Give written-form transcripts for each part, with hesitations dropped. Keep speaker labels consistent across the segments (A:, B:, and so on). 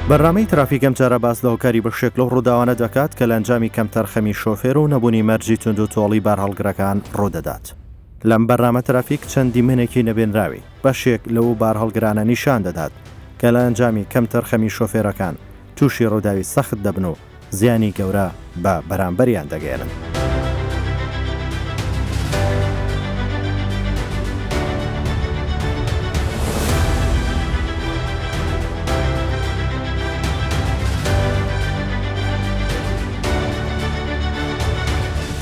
A: بەرنامەی ترافیک ئەمجارە باس لە هۆکاری بەشێک لەو ڕووداوانە دەکات کە لە ئەنجامی کەمتەرخەمی شۆفێر و نەبوونی مەرجی توندوتۆڵی بارهەڵگرەکان ڕوودەدات. لەم بەرنامە ترافیک چەند دیمەنێکی نەبێنراوی بەشێک لەو بارهەڵگرانە نیشان دەدات کە لە ئەنجامی کەمتەرخەمی شۆفێرەکان تووشی ڕووداوی سەخت دەبن و زیانی گەورە بە بەرامبەریان دەگەیەنن.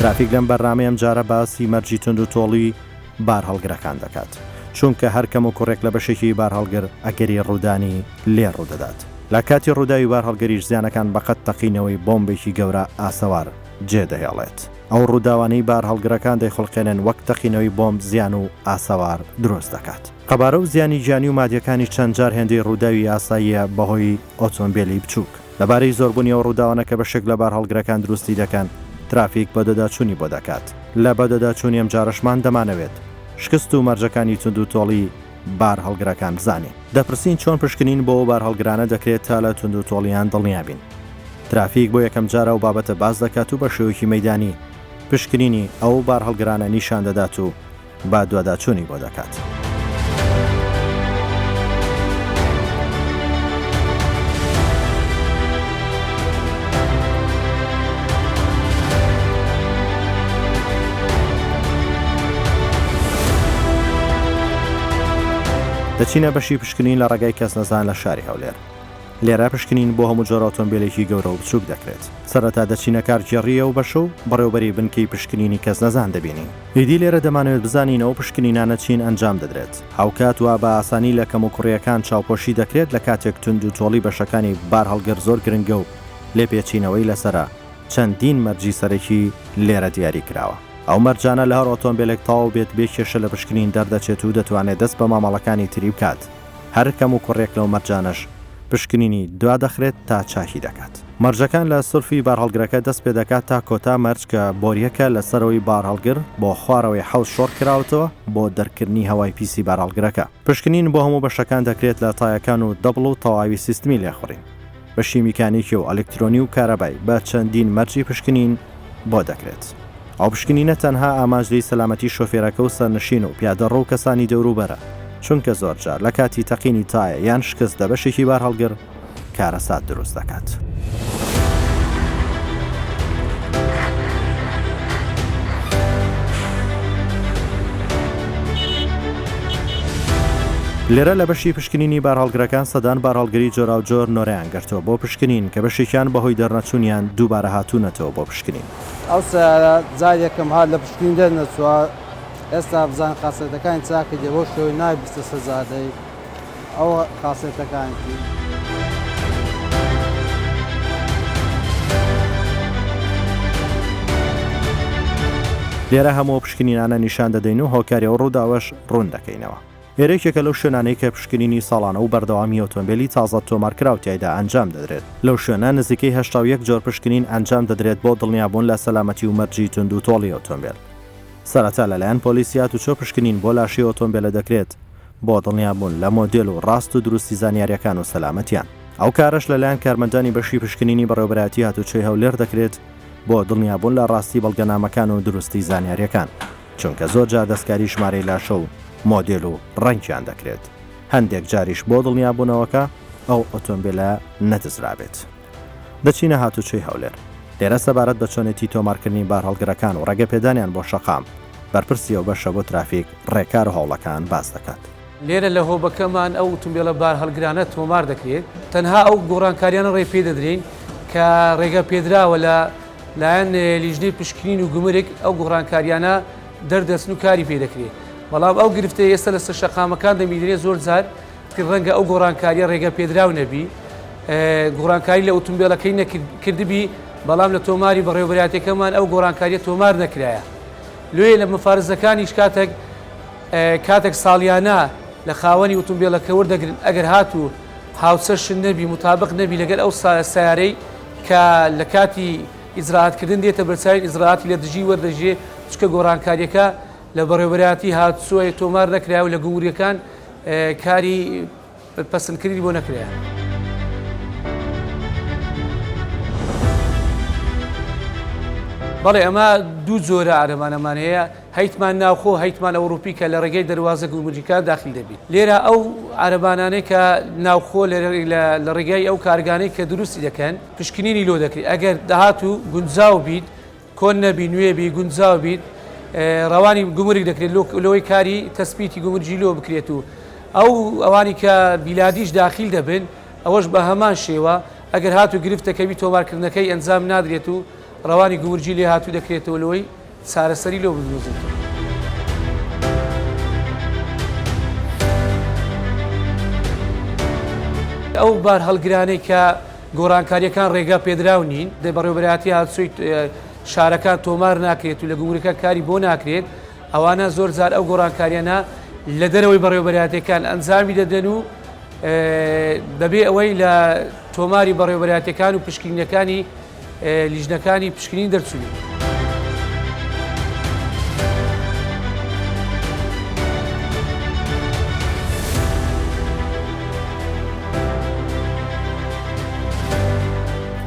A: ترافیک لەم بەرنامەی ئەمجارە باسی مەرجی توندوتۆڵی بارهەڵگرەکان دەکات، چونکە هەر کەموکوڕێک لە بەشێکی بارهەڵگر ئەگەری ڕوودانی لێ ڕوودەدات. لە کاتی ڕووداوی بارهەڵگریش زیانەکان بەقەد تەقینەوەی بۆمبێکی گەورە ئاسەوار جێدەهێڵێت. ئەو ڕووداوانەی بارهەڵگرەکان دەیخوڵقێنن وەک تەقینەوەی بۆمب زیان و ئاسەوار دروست دەکات. قەبارە و زیانی گیانی و مادیەکانیش چەند جار هێندەی ڕووداوی ئاساییە بەهۆی ئۆتۆمبێلی بچووک. لەبارەی زۆربوونی ئەو ڕووداوانە کە بەشێک لە بارهەڵگرەکان دروستی دەکەن، ترافیک بەدواداچوونی بۆ دەکات. لە بەدواداچوونی ئەمجارەشمان دەمانەوێت شکست و مەرجەکانی توندوتۆڵی بارهەڵگرەکان بزانین. دەپرسین چۆن پشکنین بۆ ئەو بارهەڵگرانە دەکرێت تا لە توندوتۆڵیان دڵنیا بین؟ ترافیک بۆ یەکەمجار ئەو بابەتە باس دەکات و بە شێوەیەکی مەیدانی پشکنینی ئەو بارهەڵگرانە نیشان دەدات و بەدواداچوونی بۆ دەکات. دەچینە بەشی پشکنین لە ڕێگای کەسنەزان لە شاری هەولێر. لێرە پشکنین بۆ هەموو جۆرە ئۆتۆمبیلێکی گەورە و بچووک دەکرێت. سەرەتا دەچینە کارگێڕییە و بەشە و بەڕێوبەری بنکەی پشکنینی کەسنەزان دەبینین. ئیدی لێرە دەمانەوێت بزانین ئەو پشکنینانە چین ئەنجام دەدرێت. هاوکات وا بە ئاسانی لە کەموکوڕییەکان چاوپۆشی دەکرێت لە کاتێک توندوتۆڵی بەشەکانی بارهەڵگر زۆر گرنگە و لێپێچینەوەی لەسەرە، چەندین مەرجی سەرەکی لێرە دیاری کراوە. ئەو مەرجانە لە هەر ئۆتۆمبێلێک تەواو بێت بێ کێشە لە پشکنین دەردەچێت و دەتوانێت دەست بە مامەڵەکانی تری بکات. هەر کەموکوڕیەک لەو مەرجانەش پشکنینی دوادەخرێت تا چاکی دەکات. مەرجەکان لە سلفی بارهەڵگرەکە دەست پێدەکات تا کۆتا مەرج کە بۆریەکە لە سەرەوەی بارهەڵگر بۆ خوارەوەی حەوز شۆڕ کراوەتەوە بۆ دەرکردنی هەوای پیسی بارهەڵگرەکە. پشکنین بۆ هەموو بەشەکان دەکرێت لە تایەکان و دەبڵ و تەواوی سیستمی لێخوڕین. بەشی میکانیکی و ئەلکترۆنی و کارەبای بە چەندین مەرجی پشکنین بۆ دەکرێت. ئەو پشکنینە تەنها ئامانج لێی سەلامەتی شۆفێرەکە و سەرنشین و پیادەڕۆ و کەسانی دەوروبەرە، چونکە زۆرجار لە کاتی تەقینی تایە یان شکست لە بەشێکی بارهەڵگر کارەسات دروست دەکات. لێرە لە بەشی پشکنینی بارهەڵگرەکان سەدان بارهەڵگری جۆراوجۆر نۆرەیان گرتووە بۆ پشکنین کە بەشێکیان بەهۆی دەرنەچوونیان دووبارە هاتوونەتەوە بۆ پشکنین.
B: ئەو سەیارە جار یەکەم هات لە پشکنین دەرنەچووە ئێستا بزانە خاسێتەکانی چاکردیە بەو شێوەی ناوی بستە سەر جادەی ئەو خاسێتەکانتی.
A: لێرە هەموو ئەو پشکنینانە نیشان دەدەین و هۆکاری ئەو ڕووداوەش ڕوون دەکەینەوە. ئێرە یەکێکە لەو شوێنانەی کە پشکنینی ساڵانە و بەردەوامی ئۆتۆمبێلی تازە تۆمارکراو تیایدا ئەنجام دەدرێت. لەو شوێنە نزیکەی 81 جۆر پشکنین ئەنجام دەدرێت بۆ دڵنیابوون لە سەلامەتی و مەرجی توندوتۆڵی ئۆتۆمبێل. سەرەتا لەلایەن پۆلیسی هاتوچۆ پشکنین بۆ لاشەی ئۆتۆمبێلە دەکرێت بۆ دڵنیابوون لە مۆدێل و ڕاست و دروستی زانیارییەکان و سەلامەتیان. ئەو کارەش لەلایەن کارمەندانی بەشی پشکنینی بەڕێوەبەرایەتی هاتوچۆی هەولێر دەکرێت بۆ دڵنیابوون لە ڕاستی بەڵگەنامەکان و دروستی زانیارییەکان. چونکە زۆر جار دەستکاری ژمارەی لاشە و مۆدێل و ڕەنگیان دەکرێت، هەندێک جاریش بۆ دڵنیابوونەوەکە ئەو ئۆتۆمبێلە نەدزرابێت. دەچینە هاتوچۆی هەولێر، لێرە سەبارەت بە چۆنێتی تۆمارکردنی بارهەڵگرەکان و ڕێگەپێدانیان بۆ شەقام، بەرپرسی ئەو بەشە بۆ ترافیک ڕێکار و هەوڵەکان باس دەکات.
C: لێرە لە هۆبەکەمان ئەو ئوتومبێلە بارهەڵگرانە تۆمار دەکرێت، تەنها ئەو گۆڕانکاریانە ڕێ پێدەدرێین کە ڕێگە پێدراوە لە لایەن لیژنەی پشکنین و گومرگ ئەو گۆڕانکاریانە دەردەچن و کاری پێ دەکرێت، بەڵام ئەو گرفتەی ئێستا لەسەر شەقامەکان دەبینرێت زۆر جار ڕەنگە ئەو گۆڕانکاریە ڕێگە پێدراو نەبی گۆڕانکاری لە ئوتومبێلەکەی نەکردبی، بەڵام لە تۆماری بەڕێوەبەرایەتیەکەمان ئەو گۆڕانکاریە تۆمار نەکرایە. لۆیە لە مفارزەکانیش کاتێک کاتێک ساڵیانە لە خاوەنی ئوتومبێلەکە وەردەگرن ئەگەر هاتوو هاوچەشن نەبی متابق نەبی لەگەل ئەو سەیارەی کە لە کاتی ئیجرائات کردن دێتە بەرچاوین ئیجرائاتی لە دژی وەردەگیرێ چونکە گۆڕانکاریەکە لە بەڕێوەبەرایەتی هاتوچۆ تۆمار نەکرایە و لە گومرگەکان کاری پەسندکردنی بۆ نەکرایە. بەڵێ ئەمە دوو جۆرە عەرەبانەمان هەیە، هەیتمان ناوخۆ هەیتمان ئەوڕوپی کە لە ڕێگەی دەروازە گومرگیکان داخل دەبیت. لێرە ئەو عەرەبانانەی کە ناوخۆ لە ڕێگای ئەو کارگانەی کە دروستی دەکەن پشکنینی لۆ دەکرێت ئەگەر داهاتوو گونجاو بیت کۆن نەبی نوێ بی گونجاو بیت ڕەوانی گومرگ دەکرێت لۆی کاری تەسبیتی گومرگی لۆ بکرێت و ئەو ئەوانی کە بیلادیش داخیل دەبن ئەوەش بە هەمان شێوە ئەگەر هاتوو گرفتەکە بی تۆمارکردنەکەی ئەنجام نادرێت و ڕەوانی گومرگی لێ هاتوو دەکرێتەوە لۆی چارەسەری لۆ بدۆزێتەوە. ئەو بارهەڵگرانەی کە گۆڕانکارییەکان ڕێگا پێدراو نین، بەڕێوەبەرایەتی هاتوچۆی شارەکان تۆمار ناکرێت و لە گومرگەکان کاری بۆ ناکرێت، ئەوانە زۆر جار ئەو گۆڕانکارییانە لە دەرەوەی بەڕێوەبەرایەتیەکان ئەنجامی دەدەن و بەبێ ئەوەی لە تۆماری بەڕێوەبەرایەتیەکان و پشکنینەکانی لیژنەکانی پشکنین دەرچووبێت.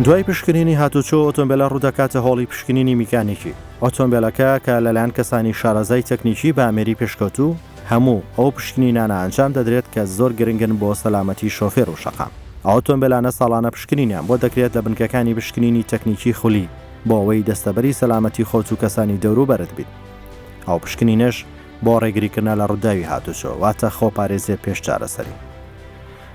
A: دوای پشکنینی هاتوچۆ ئۆتۆمبێلە ڕوودەکاتە هۆڵی پشکنینی میکانیکی ئۆتۆمبێلەکە کە لەلایەن کەسانی شارەزای تەکنیکی بە ئامێری پێشکەوتوو هەموو ئەو پشکنینانە ئەنجام دەدرێت کە زۆر گرنگن بۆ سەلامەتی شۆفێر و شەقام. ئەو ئۆتۆمبێلانە ساڵانە پشکنینیان بۆ دەکرێت لە بنکەکانی پشکنینی تەکنیکی خولی بۆ ئەوەی دەستەبەری سەلامەتی خۆت و کەسانی دەوروبەرت بیت. ئەو پشکنینەش بۆ ڕێگریکردنە لە ڕووداوی هاتوچۆ، واتە خۆپارێزیە پێش چارەسەری.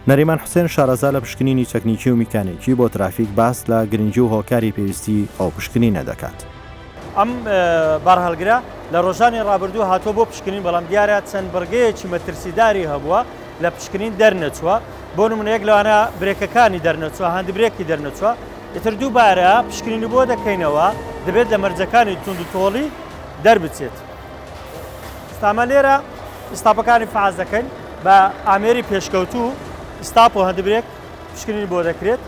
A: نەریمان حوسێن شارەزا لە پشکنینی تەکنیکی و میکانیکی بۆ ترافیک باس لە گرنگی و هۆکاری پێویستی ئەو پشکنینە دەکات.
D: ئەم بارهەڵگرە لە ڕۆژانی ڕابردوو هاتووە بۆ پشکنین، بەڵام دیارە چەند بڕگەیەکی مەترسیداری هەبووە لە پشکنین دەرنەچووە، بۆ نمونە یەک لەوانە برێکەکانی دەرنەچووە، هاندبرێکی دەرنەچووە، ئیتر دووبارە پشکنینی بۆ دەکەینەوە، دەبێت لە مەرجەکانی توندوتۆڵی دەربچێت. ئێستا لێرە ئیستاپەکانی فەحس دەکەین بە ئامێری پێشکەوتوو ئیستاپ و هەندبرێک پشکنین بۆ دەکرێت.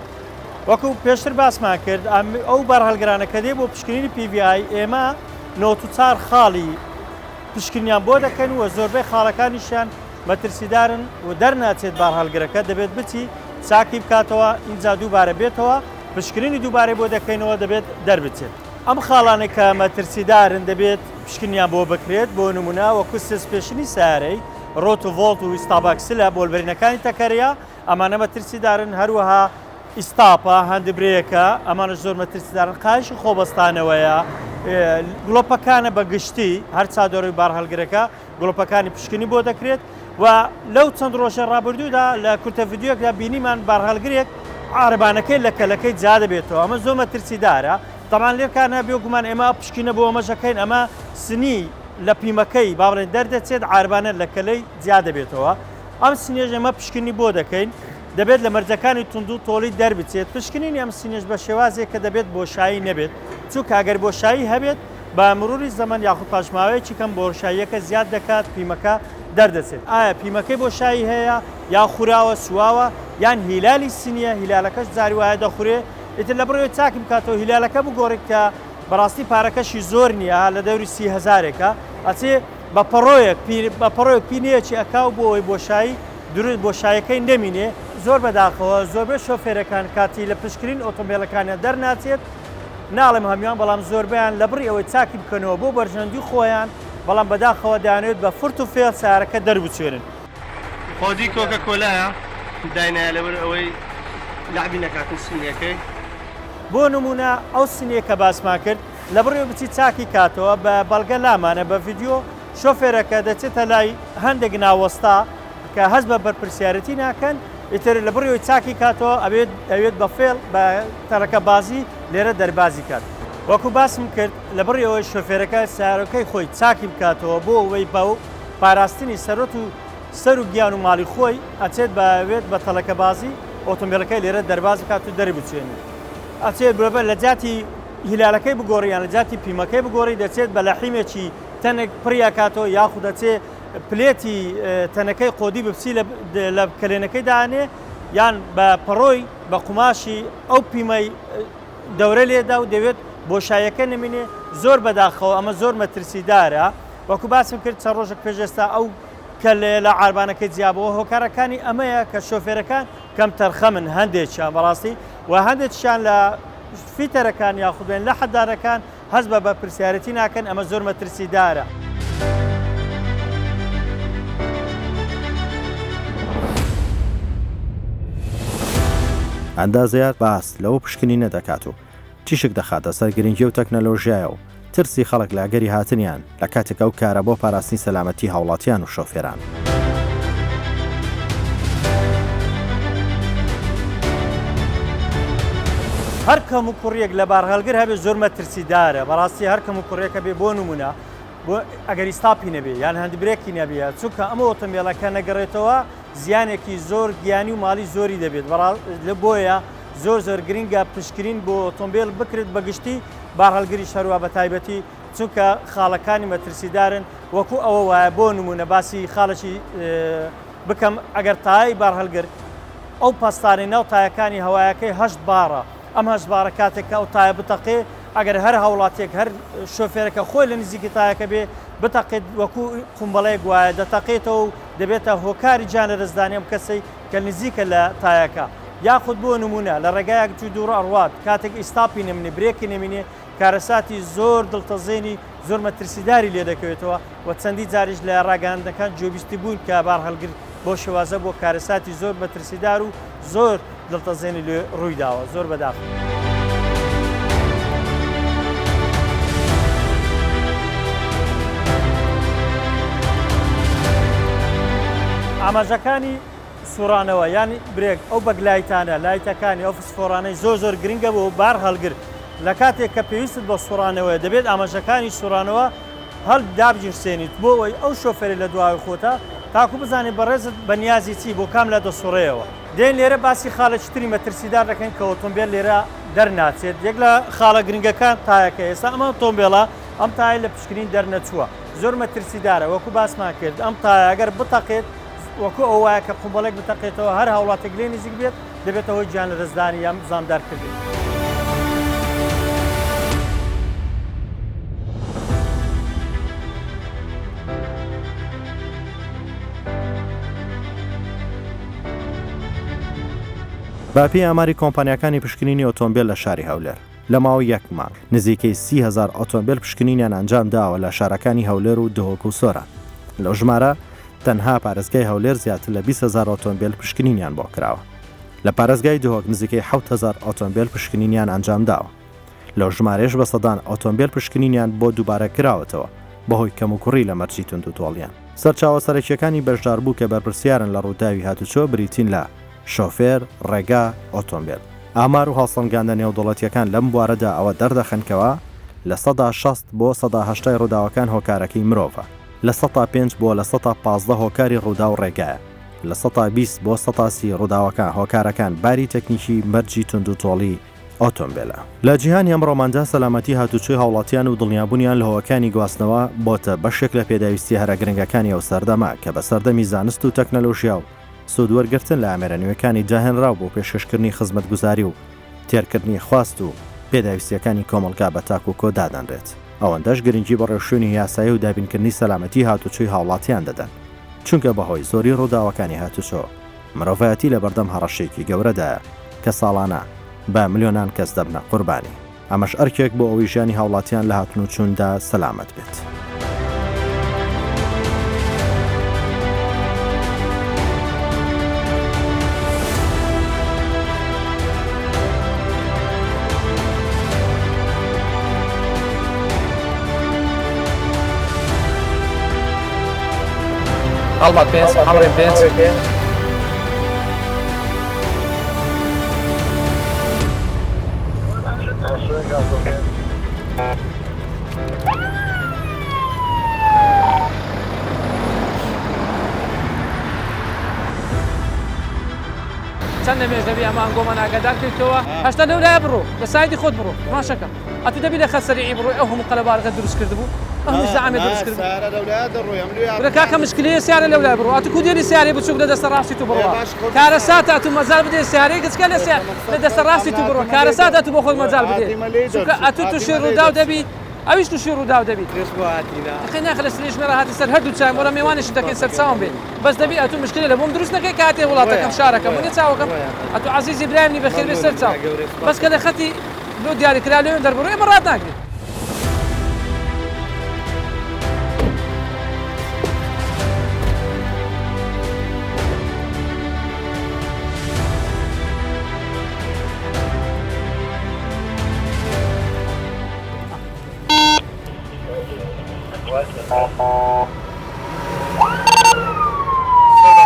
D: وەکو پێشتر باسمان کرد ئەو بارهەڵگرانە کە دێ بۆ پشکنینی PVI ئێمە 94 خاڵی پشکنیان بۆ دەکەن و زۆربەی خاڵەکانیشیان مەترسیدارن و دەرناچێت بارهەڵگرەکە دەبێت بچی چاکی بکاتەوە ئینجا دووبارە بێتەوە پشکنینی دووبارەی بۆ دەکەینەوە دەبێت دەربچێت. ئەم خاڵانەی کە مەترسیدارن دەبێت پشکنینیان بۆ بکرێت، بۆ نموونە وەکو سسپێشنی سەیارەی، ڕۆت و ڤۆڵت و ئیستاباکسلە، بۆلبەرینەکانی تەکەرەیە، ئەمانە مەترسیدارن، هەروەها ئیستاپە، هەندبرێکە، ئەمانەش زۆر مەترسیدارن، قایشی خۆبەستانەوەیە، گڵۆپەکانە بە گشتی، هەر چادۆرەی بارهەڵگرەکە گڵۆپەکانی پشکنین بۆ دەکرێت و لەو چەند ڕۆژە ڕابردوودا لە کورتە ڤیدیۆیەکدا بینیمان بارهەڵگرێک عارەبانەکەی لە کەلەکەی جیا دەبێتەوە، ئەمە زۆر مەترسیدارە. تەبعەن لێرکانە بێگومان ئێمە ئەو پشکینە بۆ ئەمەش ئەکەین ئەمە سنی لە پیمەکەی با بڵێن دەردەچێت عاربانە لە کەلەی جیا دەبێتەوە ئەم سنیەش ئێمە پشکنی بۆ دەکەین دەبێت لە مەرجەکانی توندو تۆڵی دەربچێت پشکنینی ئەم سنیەش بە شێوازێک کە دەبێت بۆشایی نەبێت چونکە ئەگەر بۆشایی هەبێت بە مروری زەمەن یاخود پاش ماوەیەکی کەم بۆشاییەکە زیاد دەکات پیمەکە دەردەچێت ئایا پیمەکەی بۆشایی هەیە یا خوراوە سواوە یان هیلالی سنیە هیلالەکەش جاری وایە دەخورێ ئیتر لە بڕێ چاکی بکاتەوە هیلالەکە بگۆڕیت کە بەڕاستی پارەکەشی زۆر نییە لە دەوری سی هەزارێکە ئەچێ بە پەڕۆیەک بە پەڕۆیەک پینەیەکی ئەکا و بۆ ئەوەی بۆشایی دروست بۆشایەکەی نەمینێ زۆر بەداخەوە زۆربەی شۆفێرەکان کاتی لە پشکنین ئۆتۆمبێلەکانیان دەرناچێت ناڵێم هەموان بەڵام زۆربەیان لە بڕی ئەوەی چاکی بکەنەوە بۆ بەرژەندی خۆیان بەڵام بەداخەوە دەیانەوێت بە فرت و فێڵ سەیارەکە دەربچوێنن.
E: خۆدی کۆکە کۆلایە داینایە لەبەر ئەوەی لەعبی نەکاتن سنیەکەی.
D: بۆ نمونە ئەو سنیە کە باسمان کرد لە بڕی بچی چاکی کاتەوە بە بەڵگە لامانە بە ڤیدیۆ شۆفێرەکە دەچێتە لای هەندێک ناوەستا کە هەست بە بەرپرسیارەتی ناکەن ئیتر لە بڕی ئەوەی چاکی کاتەوە ئەوێت ئەوێت بە فێڵ بە تەڕەکە بازی لێرە دەربازی کات وەکو باسم کرد لە بڕی ئەوەی شۆفێرەکە سەیارەکەی خۆی چاکی بکاتەوە بۆ ئەوەی بە پاراستنی سەرۆت و سەر و گیان و ماڵی خۆی ئەچێت بە وێت بە تەڵەکەبازی ئۆتۆمبێلەکەی لێرە دەرباز بکات و دەری بچێنێت ئەچێت بە لە جاتی هیلالەکەی بگۆڕی یان لە جاتی پیمەکەی بگۆڕی دەچێت بە لەحیمێکی تەنک پڕی ئەکاتەوە یاخود دەچێ پلێتی تەنەکەی قۆدی بپسی لە کەلێنەکەی دانێ یان بە پەڕۆی بە قوماشی ئەو پیمەی دەورە لێدا و دەوێت بۆشایەکە نمینێ زۆر بەداخەوە ئەمە زۆر مەترسیدارە وەکو باسم کرد چەند ڕۆژێک پێش ئێستا ئەو کەلەیە لە عاربانەکەی جیابەوە هۆکارەکانی ئەمەیە کە شۆفێرەکان کەم تەرخەمن هەندێکیان بەڕاستی و هەندێکیان لە فیتەرەکان یاخود بێن لە حەدارەکان. هەست بە بەرپرسیارێتی ناکەن ئەمە زۆر مەترسیدارە.
A: ئەندازیار باس لەو پشکنینە دەکات و تیشک دەخاتە سەر گرنگی ئەو تەکنەلۆژیایە و ترسی خەڵک لە ئەگەری هاتنیان، لە کاتێک ئەو کارە بۆ پاراستنی سەلامەتی هاوڵاتیان و شۆفێران.
D: هەر کەموکوڕیەک لە بارهەڵگر هەبێت زۆر مەترسیدارە بەڕاستی هەر کەموکوڕیەک هەبێ بۆ نمونە بۆ ئەگەر ئیستاپی نەبێ یان هەندبرێکی نەبێ چونکە ئەمە ئۆتۆمبیلەکە نەگەڕێتەوە زیانێکی زۆر گیانی و ماڵی زۆری دەبێت لە بۆیە زۆر زۆر گرنگە پشکنین بۆ ئۆتۆمبیل بکرێت بەگشتی بارهەڵگریش هەروە بە تایبەتی چونکە خاڵەکانی مەترسیدارن وەکو ئەوە وایە بۆ نمونە باسی خاڵێکی بکەم ئەگەر تایەی بارهەڵگر ئەو پەستانەی ناو تایەکانی هەوایەکەی هەشت باڕە ئەم هەشت باڕە کاتێک کە ئەو تایە بتەقێ ئەگەر هەر هاوڵاتیەک هەر شۆفێرەکە خۆی لە نزیکی تایەکە بێ بتەقێت وەکو قومبەڵەیەک وایە دەتەقێتەوە و دەبێتە هۆکاری گیان لەدەستدانی ئەم کەسەی کە نزیکە لە تایەکە یاخود بۆ نمونە لە ڕێگایەک جوو دووڕ ئەڕوات کاتێک ئیستاپی نەمینێ برێکی نەمینێ کارەساتی زۆر دڵتەزێنی زۆر مەترسیداری لێدەکەوێتەوە و چەندی جاریش لە ڕاگەیاندنەکان گوێبیستی بووین کە بارهەڵگر بەو شێوازە بووە کارەساتی زۆر مەترسیدار و زۆر دڵتەزێنی لێ ڕوویداوە زۆر بەداخەوە. ئاماژەکانی سوڕانەوە یان brake ئەو bug light انە لایتەکانی ئەو فسفۆڕانەی زۆر زۆر گرنگە بۆ بار هەڵگر لە کاتێک کە پێویستت بە سوڕانەوەیە دەبێت ئاماژەکانی سوڕانەوە هەڵ دابگیرسێنیت بۆ ئەوەی ئەو شۆفێرەی لە دواوەی خۆتە تاکو بزانێت بەڕێزت بە نیازی چی بۆ کام لا دەسوڕێیەوە. دێین لێرە باسی خاڵێکی تری مەترسیدار دەکەین کە ئۆتۆمبێل لێرە دەرناچێت یەک لە خاڵە گرنگەکان تایەکە ئێستا ئەم ئۆتۆمبێلە ئەم تایە لە پشکنین دەرنەچووە زۆر مەترسیدارە وەکو باسمان کرد ئەم تایە ئەگەر بتەقێت وەکو ئەوە وایە کە قومبەڵێک بتەقێتەوە هەر هاوڵاتێک لێ نزیک بێت دەبێتە هۆی گیان لەدەستدانی یان زامدارکردنی.
A: بەپێی ئاماری کۆمپانیاکانی پشکنینی ئۆتۆمبێل لە شاری هەولێر، لە ماوەی یەک مانگ نزیکەی 30 هەزار ئۆتۆمبێل پشکنینیان ئەنجام داوە لە شارەکانی هەولێر و دهۆک و سۆران. لەو ژمارە تەنها پارێزگای هەولێر زیاتر لە 20 هەزار ئۆتۆمبێل پشکنینیان بۆ کراوە. لە پارێزگای دهۆک نزیکەی 7000 ئۆتۆمبێل پشکنینیان ئەنجامداوە. لەو ژمارەیەش بە سەدان ئۆتۆمبێل پشکنینیان بۆ دووبارە کراوەتەوە بەهۆی کەموکوڕی لە مەرجی توندوتۆڵیان. سەرچاوە سەرەکییەکانی بەشداربوو کە بەرپرسیارن لە ڕووداوی هاتوچۆ بریتین لە، شۆفێر، ڕێگا، ئۆتۆمبێل. ئامار و هەڵسەنگاندە نێودەوڵەتییەکان لەم بوارەدا ئەوە دەردەخەن کەوا 60% بۆ 80% ڕووداوەکان هۆکارەکەی مرۆڤە. 5% بۆ 15% هۆکاری ڕووداو ڕێگایە. 20% بۆ 30% ڕووداوەکان هۆکارەکان باری تەکنیکی مەرجی توندوتۆڵی ئۆتۆمبێلە. لە جیهانی ئەمڕۆماندا سەلامەتی هاتوچۆی هاوڵاتیان و دڵنیابوونیان لە هۆکانی گواستنەوە بۆتە بەشێک لە پێداویستیە هەرە گرنگەکانی ئەو سەردەمە کە بە سەردەمی زانست و تەکنەلۆژیا و سوود وەرگرتن لە ئامێرە نوێکانی داهێنراو بۆ پێشکەشکردنی خزمەتگوزاری و تێرکردنی خواست و پێداویستیەکانی کۆمەڵگا بە تاک و کۆ دادەنرێت ئەوەندەش گرنگی بە ڕێوشوێنی یاسایی و دابینکردنی سەلامەتی هاتوچۆی هاوڵاتیان دەدەن چونکە بەهۆی زۆری ڕووداوەکانی هاتوچۆ مرۆڤایەتی لەبەردەم هەڕەشەیەکی گەورەدایە کە ساڵانە بە ملیۆنان کەس دەبنە قوربانی، ئەمەش ئەرکێک بۆ ئەوەی ژیانی هاوڵاتیان لە هاتن و چووندا سەلامەت بێت.
C: هەڵمەت پێنج هەمڕێ پێنج. چەند لە مێژ دەبی ئەمە ئەنگۆمان ئاگادار کردەوە هەشتا لەو لایە بڕۆ لە side ی خۆت بڕۆ ماشەکە ئەتو دەبی لە خەت سەریعی بڕۆی ئەو هەموو قەلەبارەتە دروست کردبوو ئەو هەموو زەعامێ دروست کردبوو
E: سیارە لەولایە دەڕۆی ئەم لوێ
C: برا کاکە مشکلەیە سیارە لەولای بڕۆ ئەتو کو دێنی سیارەی بچوک لە دەستە ڕاستی تو بڕوا کارەساتە ئەتو مەجال بدێ سیارەی گچکە لە سیا لە دەستە ڕاستی تو بڕوا کارەساتە ئەتو بۆ خۆت مەجال بدێ چونکە ئەتو توشی ڕووداو دەبی ئەویش توشی ڕووداو دەبی ئەخی ناخە لە سرێژمێ ڕاهاتی سەر هەردوو چاوم وەڵا مێوانیشت دەکەین سەرچاوم بێ بەس دەبی ئەتو مشکلە لە بۆم دروست نەکەی کە هاتیە وڵاتەکەم شارەکەم ونیە چاوەکەم ئەتو عەزیزی برایم نی بەخێر بێ سەر چاو بەس کە لە خەتی لۆ دیاری کرا لۆیان دەربڕۆ ئێمە ڕات ناگرین.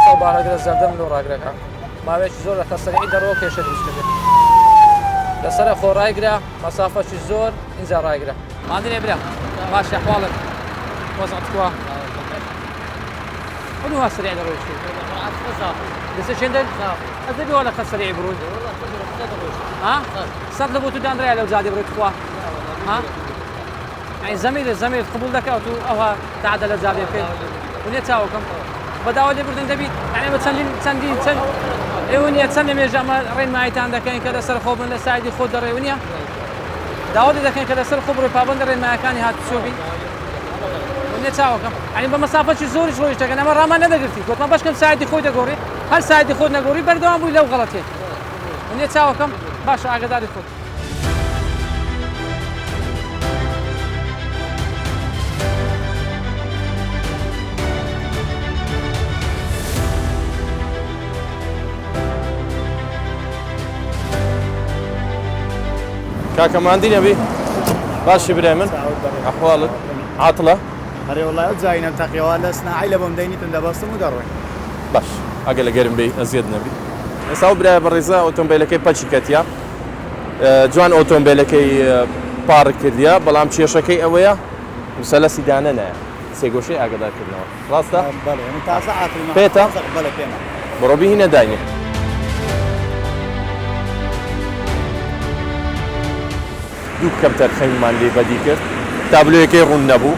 F: سەر بارەگرە زەردەم لۆ ڕاگرەکە ماوەیەکی زۆر لە خەسەری دەڕۆ کێشە دروست دەبێت لەسەر خۆ ڕایگرە مەسافەکی زۆر ئینجا ڕایگرە مادنێ برا باش احوالك وضعك تكوا ونو سريع درويشتي لسه شندل أدبي ولا خد سريع بروي ها صار لبوتو دان ريال لو زاد بروي تخوا ها يعني زميل زميل قبول دەکات و ئەوها تعدە لە جادێ بکەیت ونیە چاوەکەم بەداوای لێبوردن دەبیت یعنی بە چەندین چەندین چەند ئێوە نییە چەند لە مێژە ئەمە ڕێنماییتان دەکەین کە لەسەر خۆ بن لە سایدی خۆت دەڕێ نییە داوا لێ دەکەین کە لەسەر خۆ بڕۆی پابەند ڕێنمایەکانی هاتوچۆ بی نیە چاوەکەم یعنی بە مەسافەکی زۆریش ڕۆیشت دەکەن ئەمە ڕامان نەدەگرتی گوتمان بەشکەم سایدی خۆی دەگۆڕی هەر سایدی خۆت نەگۆڕی بەردەوام بووی لەو غەڵەتێ نیە چاوەکەم باشە ئاگاداری خۆت.
G: کاکە ماندی نەبی باشی برای من ئەحواڵت عاتڵە
H: ئەرێ وڵای ئەو جاینەم تەقیەوە لە سناعی لە بۆم دەینیتم دەبەستم و دەڕۆین
G: باش ئەگە لە گەرم بی ئەزیەت نەبی ئێستا ئەو برایە بەڕێزە ئۆتۆمبیلەکەی پەکی کەتیە جوان ئۆتۆمبیلەکەی پارک کردیە بەڵام کێشەکەی ئەوەیە مسەلەسی دانەنایە سێگۆشەی ئاگادارکردنەوە ڕاستە
H: بەڵێ من تازە عاتڵمە
G: پێتە
H: بەڵێ پێمە
G: بڕۆ بیهینە داینێ. دوو کەمتەرخەمیمان لێ بەدی کرد، تابلۆیەکەی ڕوون نەبوو.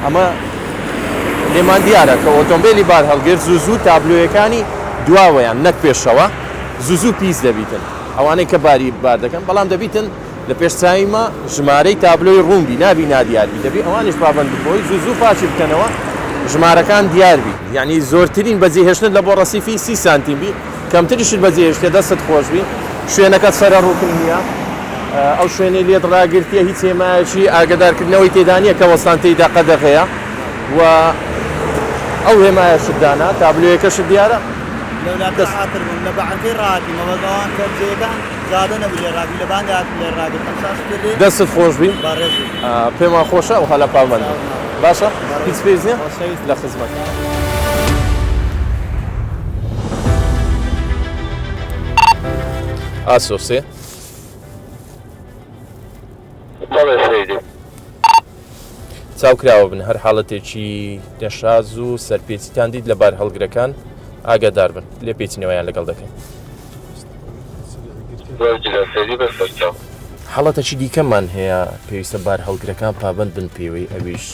G: ئەمە لێمان دیارە کە ئۆتۆمبێلی بارهەڵگر زوو زوو تابلۆیەکانی دواوەیان نەک پێشەوە زوو زوو پیس دەبیتن ئەوانەی کە باری بار دەکەن بەڵام دەبیتن لە پێش چاویمە ژمارەی تابلۆی ڕوون بی نابی نادیار بی دەبی ئەوانیش پابەند بن بۆی زوو زوو پاکی بکەنەوە ژمارەکان دیار بی یعنی زۆرترین بەجێهێشتن لە بۆ ڕەسیفی 30 سانتیم بی کەمتریشت بەجێهێشتیە دەستت خۆش بی شوێنەکەت سەرە ڕوکن نییە ئەو شوێنەی لێت ڕاگرتیە هیچ هێمایەکی ئاگدارکردنەوەی تێدا نییە کە وەستان تێیدا قەدەغەیە و ئەو هێمایەشت دانا تابلۆیەکەشت دیارە.
H: لەولا دەست عاتر بووم لە بەعرفەی ڕاهاتیم مەبەست ئەوان کە جێیەکان جادە نەبوو لێ ڕاگری لە باندی هاتم لێ ڕاگرتم ساز کردی.
G: دەستت خۆش بی
H: بەڕێز بی.
G: پێمان خۆشە ئەوها لە پابەند بن باشە هیچ پێویست نییە لە خزمەت. ئاسۆ سێ.
I: بەڵێ سەیدی.
G: چاو کراوە بن هەر حاڵەتێکی نەشاز و سەرپێچیتان دیت لە بارهەڵگرەکان ئاگادار بن لێپێچینەوەیان لەگەڵ دەکەین. حاڵەتەکی دیکەمان هەیە پێویستە بارهەڵگرەکان پابەند بن پێوەی ئەویش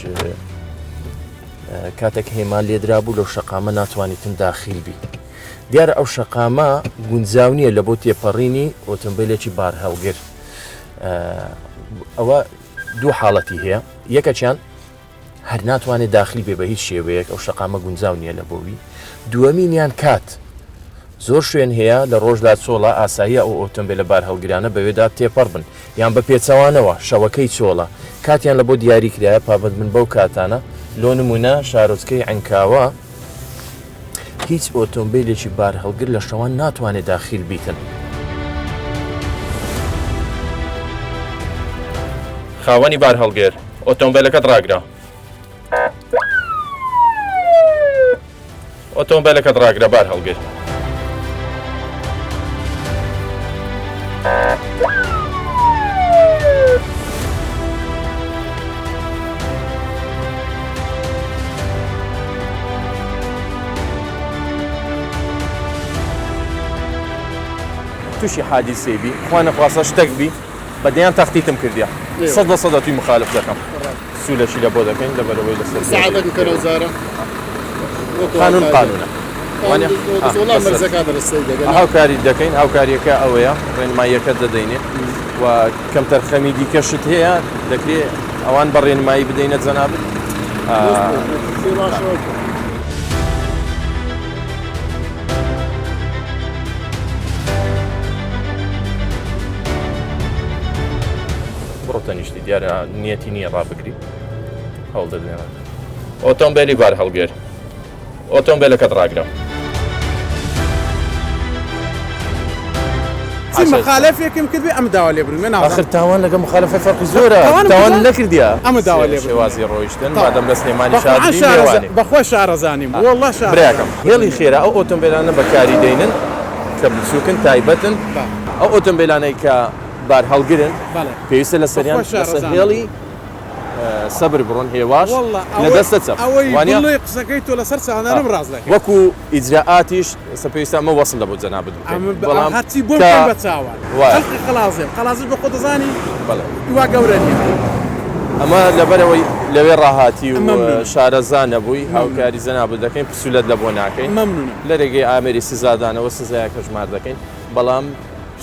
G: کاتێک هێما لێدرابوو لەو شەقامە ناتوانیتن داخیل بی. دیارە ئەو شەقامە گونجاو نییە لە بۆ تێپەڕینی ئۆتۆمبیلێکی بارهەڵگر ئەوە دوو حاڵەتی هەیە یەکەکیان هەر ناتوانێت داخل بێ بە هیچ شێوەیەک ئەو شەقامە گونجاو نییە لە بۆوی دووەمینیان کات زۆر شوێن هەیە لە ڕۆژدا چۆڵە ئاساییە ئەو ئۆتۆمبیلە بارهەڵگرانە بەوێدا تێپەڕ بن یان بە پێچەوانەوە شەوەکەی چۆڵە کاتیان لە بۆ دیاری کرایە پابەند بن بەو کاتانە لۆ نمونە شارۆچکەی عەنکاوە هیچ ئۆتۆمبیلێکی بارهەڵگر لە شەوان ناتوانێت داخیل بیتن. خاوەنی بارهەڵگر، ئۆتۆمبیلەکەت ڕاگرە. ئۆتۆمبیلەکەت ڕاگرە بارهەڵگر. تووشی حادیسەی بی خوا نەخواستە شتەک بی بە دەیان تەختیتم کردیە 100% توی مخالف دەکەم سوولەشی لە بۆ دەکەین لەبەرەوەی لەسەر
J: سەعاتەک بکەنەوە جارە
G: قانون قانونە هاوکاری دەکەین هاوکاریەکە ئەوەیە ڕێنماییەکە دەدەینێ و کەمتەرخەمی دیکەشت هەیە دەکرێ ئەوان بە ڕێنمایی بدەینە جەنابت. بڕۆ تەنیشتی دیارە نیەتی نییە ڕابگری هەوڵ دەدەین ئۆتۆمبیلی بار هەڵگر ئۆتۆمبیلەکەت ڕاگرە.
J: چی مخالفێکم کرد بێ ئەمە داوا لێبوردن بێ نازانم.
G: ئاخر تاوان لەگە مخالفە فەرقی زۆرە تاوان نەکردیە
J: ئەمە داوا لێبوردن
G: شێوازی ڕۆیشتن مادەم لە سلێمانی شادری مێوانی
J: بەخوا شارەزانیم واللە شارەزانیم.
G: براکەم هێڵی خێرا ئەو ئۆتۆمبێلانە بەکاری دەینن کە بچوکن تایبەتن ئەو ئۆتۆمبێلانەی کە بارهەڵگرن پێویستە لەسەریان لەسەر هێڵی سەبر بڕۆن هێواش لە دەستە چەپ
J: وانە ئەوەی قسەکەی تۆ لەسەر چاوانم ڕاست دەکەی
G: وەکو ئیجرائاتیش ئێستا پێویستە ئەمە وەسڵ لە بۆ جەنابت بکەین بەڵام
J: هەرچی بۆم بکەن بە چاوان خەڵکی قەڵازێم قەڵازش بە خۆ دەزانی
G: بەڵێ
J: وا گەورە نییە
G: ئەمە لەبەرەوەی لەوێ ڕاهاتی و شارەزا نەبووی هاوکاری جەنابت دەکەین پسولەت لە بۆ ناکەین لە رێگەی ئامێری سزادانەوە سزایەک هەژمار دەکەین بەڵام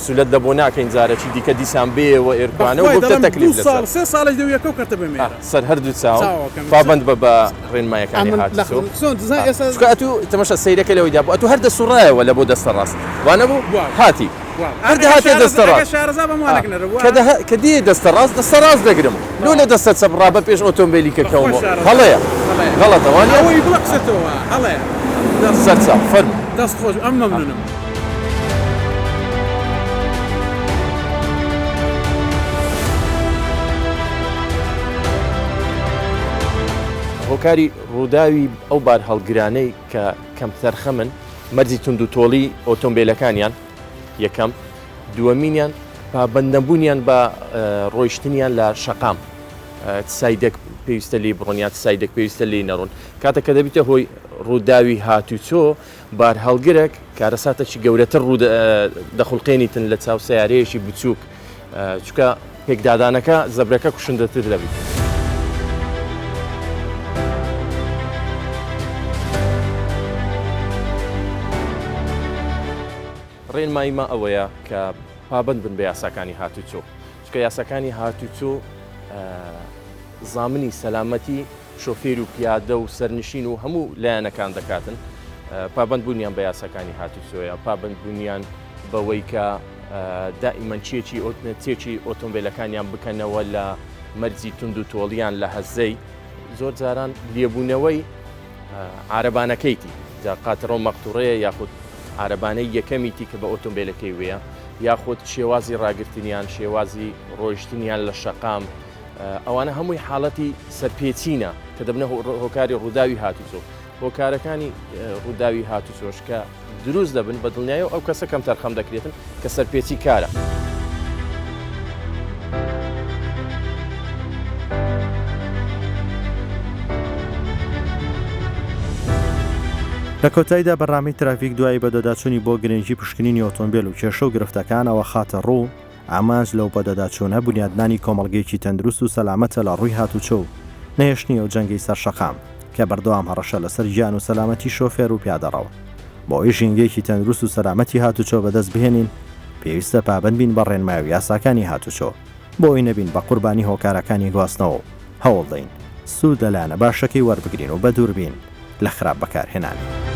G: سولەت لە بۆ ناکەین جارەکی دیکە دیسان بێیەوە ئێرکانە و ببتە تەکلیف
J: لەسەر. سێ ساڵیش لەو یەکەو کەرتە بمێنە.
G: سەر هەردوو چاوم پابەند بە بە ڕێنمایەکانی هاتوچۆ. چونکە ئەتوو تەماشا سەیرەکە لەوەی دابوو ئەتوو هەر دەسوڕایەوە لە بۆ دەستە ڕاست وانەبوو هاتی هەر دەهاتێ دەستە ڕاست کە دێ دەستە ڕاست دەستە ڕاست دەگرم لۆ لە دەستە چەپ ڕا بە پێش ئۆتۆمبیلی کە کەومەوە هەڵەیە غەڵەتە وانیە؟ سەرچاو فەرموو.
J: دەست خۆش ئەم مەمنونم.
G: هۆکاری ڕووداوی ئەو بارهەڵگرانەی کە کەمتەرخەمن مەرجی توندوتۆڵی ئۆتۆمبیلەکانیان یەکەم دووەمینیان پابەندنەبوونیان بە ڕۆیشتنیان لە شەقام side ێک پێویستە لی بڕۆن یان side ێک پێویستە لی نەڕۆن کاتە کە دەبیتە هۆی ڕووداوی هاتوچۆ بارهەڵگرێک کارەساتەکی گەورەتر ڕوو دەخولقێنیتن لە چاو سەیارەیەکی بچووک چونکە پێکدادانەکە زەبرەکە کوشندەتر دەبیت. ڕێنماییمان ئەوەیە کە پابەند بن بە یاساکانی هاتوچۆ چونکە یاساکانی هاتوچۆ زامنی سەلامەتی شۆفێر و پیادە و سەرنشین و هەموو لایەنەکان دەکاتن پابەند بوونیان بە یاساکانی هاتوچۆیە پابەند بوونیان بەوەی کە دائیمەن چێکی چێکی ئۆتۆمبیلەکانیان بکەنەوە لە مەرجی تونند و تۆڵیان لە هەزەی زۆر جاران لێبوونەوەی عربانەکەیتی جا قاتڕە و مەقتوڕەیە یاخود عربانەی یەکەمیتی کە بە ئۆتۆمبیلەکەی وەیە یاخود شێوازی ڕاگرتنیان شێوازی ڕۆیشتنیان لە شەقام ئەوانە هەمووی حاڵەتی سەرپێچینە کە دەبنە هۆکاری ڕووداوی هاتوچۆ. هۆکارەکانی ڕووداوی هاتوچۆش کە دروست دەبن بە دڵنیایەوە ئەو کەسە کەمتەرخەم دەکرێتن کە سەرپێچی کارە.
A: لە کۆتاییدا بەرنامەی ترافیک دوای بەدواداچوونی بۆ گرنگی پشکنینی ئۆتۆمبێل و کێشە و گرفتەکان ئەوە خاتە ڕوو، ئامانج لەو بەدواداچوونە بونیادنانی کۆمەڵگەیەکی تەندروست و سەلامەتە لە ڕووی هاتوچۆ و نەهێشتنی ئەو جەنگەی سەر شەقام کە بەردەوام هەڕەشە لەسەر گیان و سەلامەتی شۆفێر و پیادەڕەوە. بۆ ئەوەی ژینگەیەکی تەندروست و سەلامەتی هاتوچۆ بەدەست بهێنین پێویستە پابەند بین بە ڕێنمای و یاساکانی هاتوچۆ بۆ ئەوەی نەبین بە قوربانی هۆکارەکانی گواستنەوە و هەوڵدەین سوود لە لایەنە باشەکەی وەربگرین و بەدووربین لە خراپ بەکارهێنانی.